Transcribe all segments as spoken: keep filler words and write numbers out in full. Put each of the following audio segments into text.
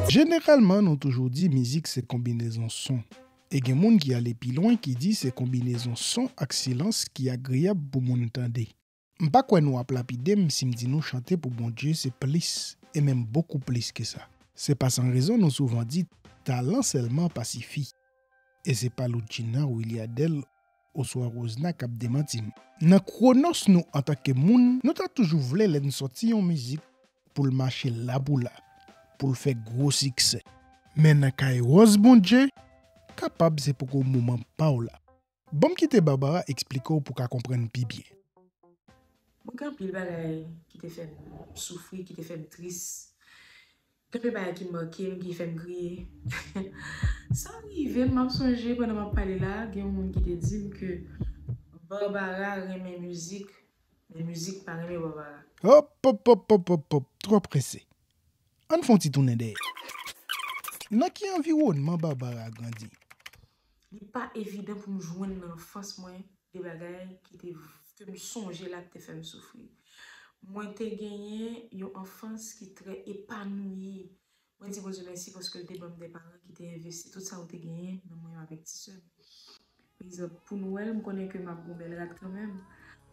Jeneralman, nou toujou di mizik se konbinezon son. E gen moun ki ale pi lwen ki di se konbinezon son ak silans ki agreyab pou moun tande. M pa kwè nou ap lapide m si m di nou chante pou Bondye se plis, e menm bokou plis ke sa. Se pa san rezon nou souvan di talan sèlman pa sifi. E se pa Loudjina, Willy Adèle, oswa Rosna k ap demanti m. Nan kwonòs nou antanke moun, nou ta toujou vle lè n sòti yon mizik pou l mache la pou la, pou l fè gwo siksè. Men nan kay wòz Bondye, kapab se poko moman pa w la. Ban m kite Barbara eksplike w pou w ka konprann pi byen. Mwen gen anpil bagay ki te fè m soufri, ki te fè m tris. Gen anpil bagay ki make m, ki fè m kriye. Sa rive m, m ap sonje pandan m ap pale la, gen yon moun ki te di m ke Barbara renmen mizik, men mizik pa renmen Barbara. Hop, hop, hop, hop, hop, hop, twò prese. Ann fè yon ti tounen dèyè. Nan ki anviwònman Barbara grandi? Li pa evidan pou m jwenn nan anfans mwen de bagay ki te ke m sonje la ki te fè m soufri. Mwen te genyen yon anfans ki trè epanouyi. Mwen di Bondye mèsi paske l te ban m de paran ki te envesti tout sa yo te genyen nan mwen avèk ti sè m. Pa egzanp, pou Nwèl, m konnen ke m ap gen yon bèl rad kanmenm.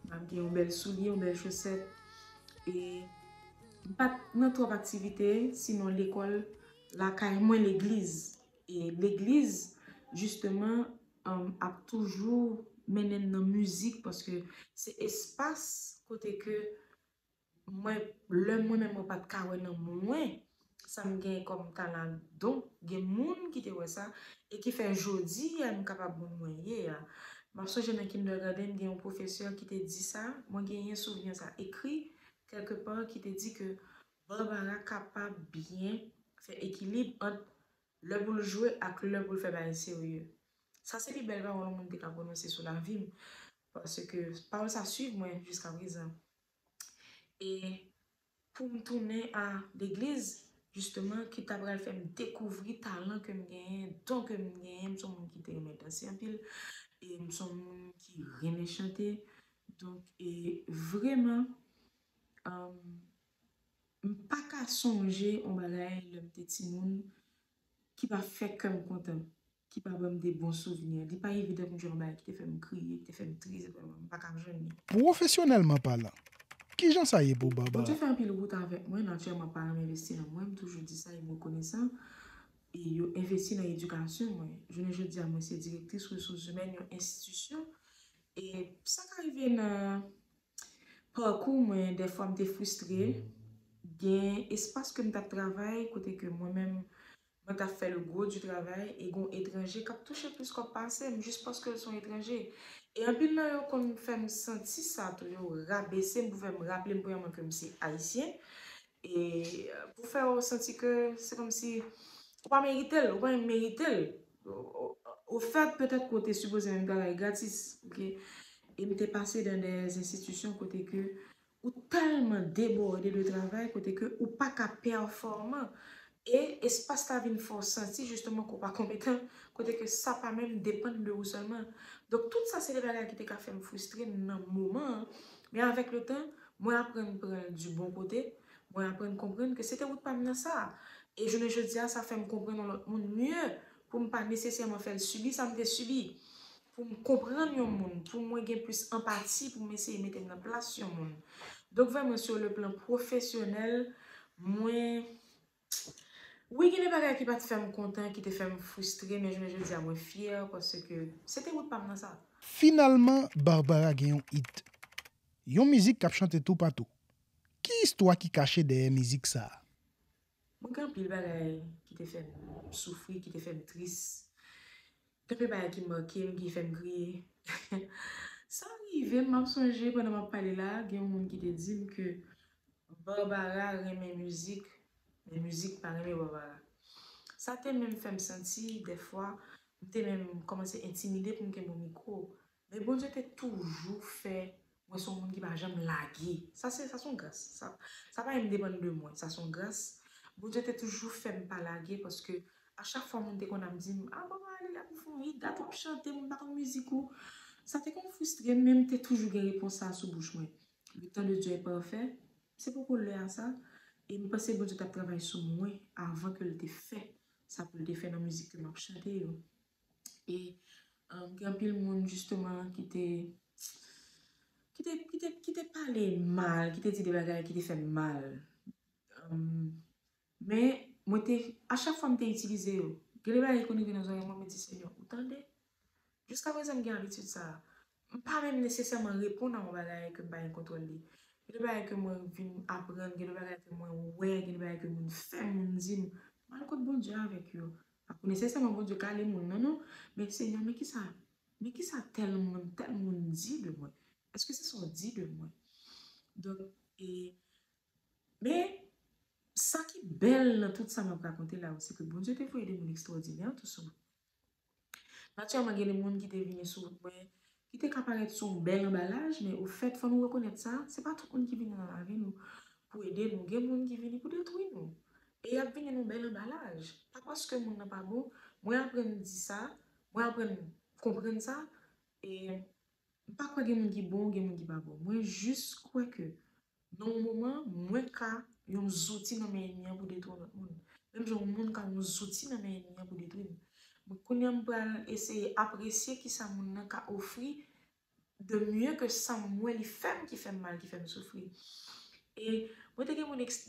M ap gen yon bèl soulye, yon bèl chosèt. E m pa t nan twòp aktivite, sinon lekòl, lakay mwen, legliz. E legliz, jisteman, um, ap toujou mennen m nan mizik paske se espas kote ke mwen, lè mwen menm mwen pa t ka wè nan mwen sa m gen kòm talan, donk gen moun ki te wè sa e ki fè jodi a m kapab moun mwen ye a. M ap sonje nan kindergarten gen yon pwofesè ki te di sa, mwen genyen souvni sa ekri kèlke pa ki te di ke Barbara kapab byen fè ekilib ant lè pou l jwe ak lè pou l fè bagay serye. Sa se pi bèl pawòl yon moun te ka pwononse sou lavi m, paske pawòl sa swiv mwen jiska prezan. E pou m tounen a legliz, jisteman, ki ta pral fè m dekouvri talan ke m genyen, don ke m genyen, m se yon moun ki te renmen danse anpil, e m se yon moun ki renmen chante. Donk, e vreman, um, m pa ka sonje yon bagay lè m te timoun ki pa fè kè m kontan, ki pa ban m de bon souvni. Li pa evidan pou m jwenn yon bagay ki te fè m kriye, ki te fè m tris, vrèman, m pa ka jwenn li. Pwofesyonèlman palan, kijan sa ye pou Barbara? Bondye fè anpil wout avèk mwen, natirèlman paran m envesti nan mwen, m toujou di sa, e m rekonesan. E yo envesti nan edikasyon mwen. Jounen jodi a, mwen se direktris resous imèn yon enstitisyon. E sa ka rive nan pakou mwen, dèfwa m te fristre. Gen espas ke m t ap travay, kote ke mwen menm, mwen t ap fè le gwo di travay, e gen yon etranje k ap touche plis kòb pase m, jis paske l se yon etranje. E anpil nan yo konn fè m santi sa tou, yo rabese m pou fè m raple m premyèman ke m se ayisyen. E pou fè w santi ke se kòmsi ou pa merite l, ou pa menm merite l. Ofèt, petèt ke w te sipoze menm travay gratis, oke? E m te pase dan de enstitisyon kote ke ou tèlman debòde de travay, kote ke ou pa ka pèfòman. E espas la vin fè w santi jisteman ke w pa konpetan, kote ke sa pa menm depann de ou sèlman. Donk, tout sa se de bagay ki te ka fè m fristre nan moman an. Men avèk letan, mwen aprann pran l di bon kote, mwen aprann konprann ke se te wout pa m nan sa. E jounen jodi a, sa fè m konprann yon lòt moun mye, pou m pa nesesèman fè l sibi sa m te sibi. Pou m konprann yon moun, pou mwen gen plis anpati, pou m eseye mete m nan plas yon moun. Donk, vrèman, sur le plan pwofesyonèl, mwen, wi, gen de bagay ki pa t fè m kontan, ki te fè m fristre, men jounen jodi a, mwen fyè, paske se te wout pa m nan sa. Finalman, Barbara gen yon hit. Yon mizik k ap chante toupatou. Ki istwa ki kache dèyè mizik sa a? Mwen gen anpil bagay ki te fè m soufri, ki te fè m tris. Gen anpil bagay ki make m, ki fè m kriye. Sa rive m, m ap sonje pandan m ap pale la, gen yon moun ki te di m ke Barbara renmen mizik, men mizik pa renmen Barbara. Sa te menm fè m santi, dèfwa, m te menm kòmanse entimide pou m kenbe yon mikwo. Men Bondye te toujou fè mwen se yon moun ki pa janm lage. Sa se, sa se yon gras. Sa, sa pa menm depann de mwen. Sa se yon gras. Bondye te toujou fè m pa lage paske a chak fwa moun te konn ap di m, "A, Barbara, li la pou fè yon hit, dat w ap chante, moun pa konn mizik ou." Sa te konn fristre m, men m te toujou gen repons sa a sou bouch mwen. Le temps de Dieu est parfait. Se poko lè a sa. E m panse Bondye t ap travay sou mwen avan ke l te fè sa pou l te fè nan mizik ke m ap chante yo. E um, gen anpil moun, jisteman, ki te ki te, ki te, ki te pale mal, ki te di de bagay ki te fè m mal. Um, men mwen te, a chak fwa m te itilize yo, gen de bagay ki konn rive nan zòrèy mwen, mwen di, Senyè, ou tande? Jiska prezan, m gen abitid sa a. M pa menm nesesèman reponn a yon bagay ke m pa gen kontwòl li. Gen de bagay ke mwen vin aprann, gen de bagay ke mwen wè, gen de bagay ke moun fè m, moun di m, m al kot Bondye avèk yo. Pa pou nesesèman Bondye kale moun nan, non. Men, Senyè, men kisa, men kisa tèl moun, tèl moun di de mwen? Èske se sa w di de mwen? Donk, e, men, sa ki bèl nan tout sa m ap rakonte la yo, se ke Bondye te voye de moun ekstwòdinè tou sou wout mwen. Natirèlman, gen de moun ki te vini sou wout mwen, ki te ka parèt sou yon bèl anbalaj, men ofèt, fò nou rekonèt sa, se pa tout moun ki vini nan lavi nou pou ede nou. Gen moun ki vini pou detwi nou. E y ap vini nan yon bèl anbalaj. Pa paske moun nan pa bon, mwen aprann di sa, mwen aprann konprann sa, e m pa kwè gen moun ki bon, gen moun ki pa bon. Mwen jis kwè ke nan yon moman, mwen ka yon zouti nan men ènmi an pou detwi yon lòt moun. Menm jan yon moun ka yon zouti nan men ènmi an pou detwi m. Mwen, kounye a, m pral eseye apresye kisa moun nan ka ofri de mieux que sa m wè li fè m, ki fè m mal, ki fè m soufri. E mwen te gen moun eks-,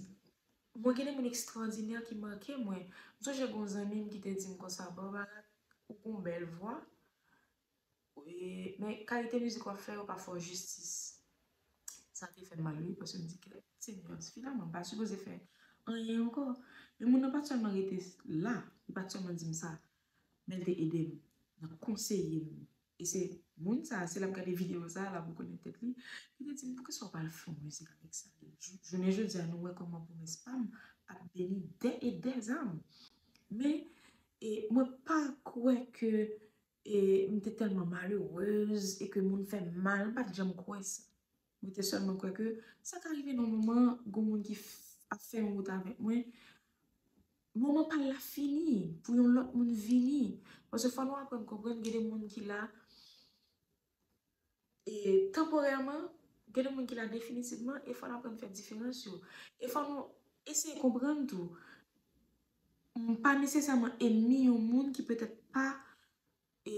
mwen gen de moun ekstwòdinè ki make mwen. M sonje gen yon zanmi m ki te di m konsa, Barbara, ou gen yon bèl vwa. E, men kalite mizik w ap fè yo pa fè w jistis. Sa te fè m mal, wi, paske m di, Senyè, finaman, m pa sipoze fè anyen ankò. Men moun nan pa t sèlman rete la, li pa t sèlman di m sa, men l te ede m nan konseye m. E se moun sa, si l ap gade videyo sa, l ap rekonèt tèt li, li te di m, poukisa w pa al fè yon mizik avèk sa? Jou-, jounen jodi a, nou wè kòman pwomès pa m ap beni dè e dè zam. Men, e mwen pa kwè ke e m te tèlman malerèz e ke moun fè m mal, m pa t janm kwè sa. Mwen te sèlman kwè ke sa ka rive nan yon moman, gon moun ki f-, ap fè yon wout avèk mwen, moman pa l la fini, pou yon lòt moun vini. Paske fò nou aprann konprann, gen de moun ki la e tanporèman, gen de moun ki la definitivman, e fò n aprann fè diferans yo. E fò nou eseye konprann tou, m pa nesesèman enmi yon moun ki petèt pa, e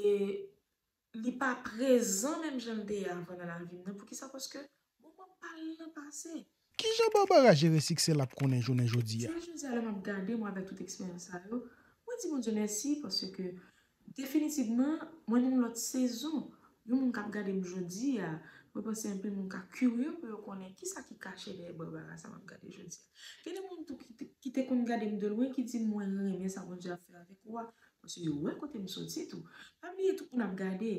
li pa prezan menm jan l te ye avan nan lavi m nan. Poukisa? Paske moman pa l nan pase. Kijan Barbara jere siksè l ap konnen jounen jodi a? Jounen jodi a, lè m ap gade mwen avèk tout eksperyans sa yo, mwen di Bondye mèsi paske definitivman, mwen nan yon lòt sezon. Yon moun k ap gade m jodi a, mwen panse anpil moun ka kirye pou yo konnen kisa ki kache dèyè Barbara sa m ap gade jodi a. Gen de moun tou ki te, ki te konn gade m de lwen ki di mwen renmen sa Bondye ap fè avèk ou a, paske yo wè kote m soti tou. Pa bliye tout moun ap gade.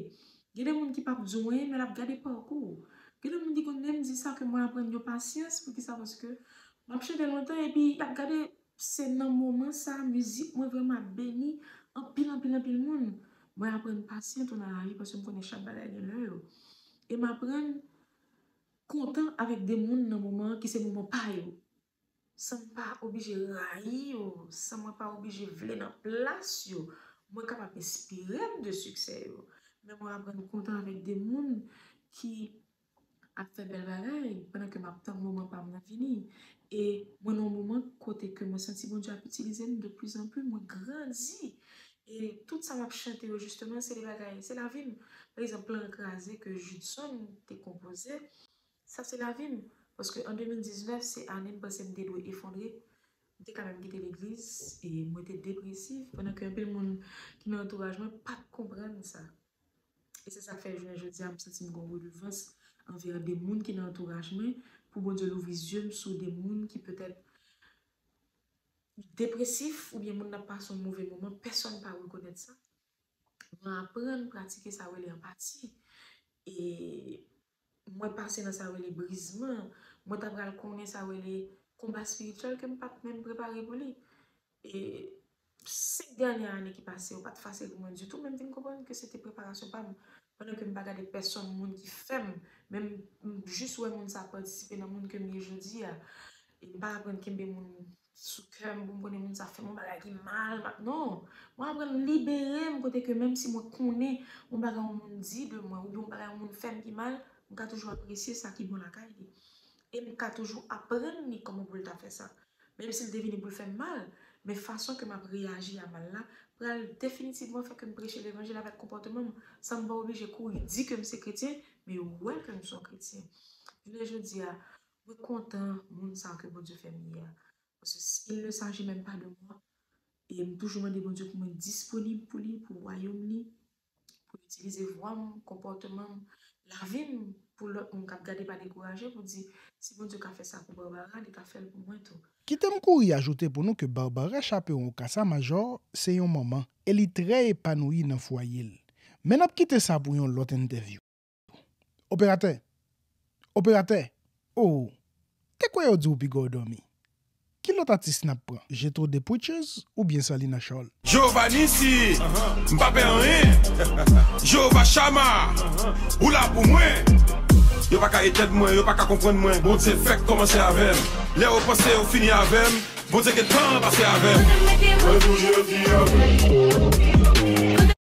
Gen de moun ki p ap di w anyen, men l ap gade pakou w. Gen de moun ki konn menm di sa ke mwen aprann yo pasyans, poukisa? Paske m ap chante lontan epi y ap gade, se nan moman sa, mizik mwen vrèman ap beni anpil, anpil, anpil moun. Mwen aprann pasyan tou nan lavi paske m konnen chak bagay gen lè yo. E m aprann kontan avèk de moun nan moman an ki se moman pa yo. San m pa oblije rayi yo, san mwen pa oblije vle nan plas yo, mwen kapab enspire m de siksè yo. Men mwen aprann kontan avèk de moun ki ap fè bèl bagay pandan ke m ap tann moman pa m nan vini. E mwen nan yon moman kote ke mwen santi Bondye ap itilize m de plus en plus, mwen grandi. E tout sa m ap chante yo, jisteman, se de bagay, se lavi m. Pa egzanp, Plan Kraze ke Judson te konpoze, sa se lavi m. Paske an de mil diznèf, se ane m panse m te dwe efondre. M te ka menm kite legliz, e mwen te depresif, pandan ke anpil moun ki nan antouraj mwen pa t konprann sa. E se sa k fè jounen jodi a, m santi m gen yon redevans anvè de moun ki nan antouraj mwen, pou Bondye louvri zye m sou de moun ki petèt depresif, oubyen moun nan pase yon move moman, pèsonn pa rekonèt sa. Mwen aprann pratike sa yo rele anpati. E mwen pase nan sa yo rele brizman. Mwen ta pral konnen sa yo rele konba espirityèl ke m pa t menm prepare pou li. E senk dènye ane ki pase yo pa t fasil pou mwen ditou, men m vin konprann ke se te preparasyon pa m. Pandan ke m pa gade pèsonn moun ki fè m, men m, m jis wè moun sa patisipe nan moun ke m ye jodi a. E m pa aprann kenbe moun sou kè m pou m konnen moun sa fè m yon bagay ki mal. M ap, non! Mwen aprann libere m kote ke menm si mwen konnen yon bagay yon moun di de mwen oubyen yon bagay yon moun fè m ki mal, m ka toujou apresye sa ki bon lakay li. E m ka toujou aprann li kòman pou l ta fè sa. Menm si l te vini pou l fè m mal, men fason ke m ap reyaji a mal la pral definitivman fè ke m preche levanjil avèk konpòtman m, san m pa oblije kouri di ke m se kretyen, men yo wè ke m se yon kretyen. Jounen jodi a, mwen kontan moun sa yo ke Bondye fè m ye a. Paske il ne s'agit même pas de moi. E m toujou mande Bondye pou mwen disponib pou li, pou wayòm li, pou l itilize vwa m, konpòtman m, lavi m, pou lòt moun k ap gade pa dekouraje, pou di, si Bondye ka fè sa pou Barbara, li ka fè l pou mwen tou. Kite m kouri ajoute pou nou ke Barbara Chaperon Casamajor se yon manman e li trè epanouyi nan fwaye l. Men n ap kite sa pou yon lòt entèvyou. Operatè! Operatè! Oh! Te kwè yo di w piga w dòmi. Ki lòt atis n ap pran? Jetro The Preachers oubyen Salina Charles? Giovanni si, m pa pè anyen. Jewova Chama, ou la pou mwen. Yo pa ka etèn mwen, yo pa ka konprann mwen. Bondye fèk kòmanse avè m. Lè yo panse yo fini avè m, Bondye gentan pase avè m. Mwen toujou di yo.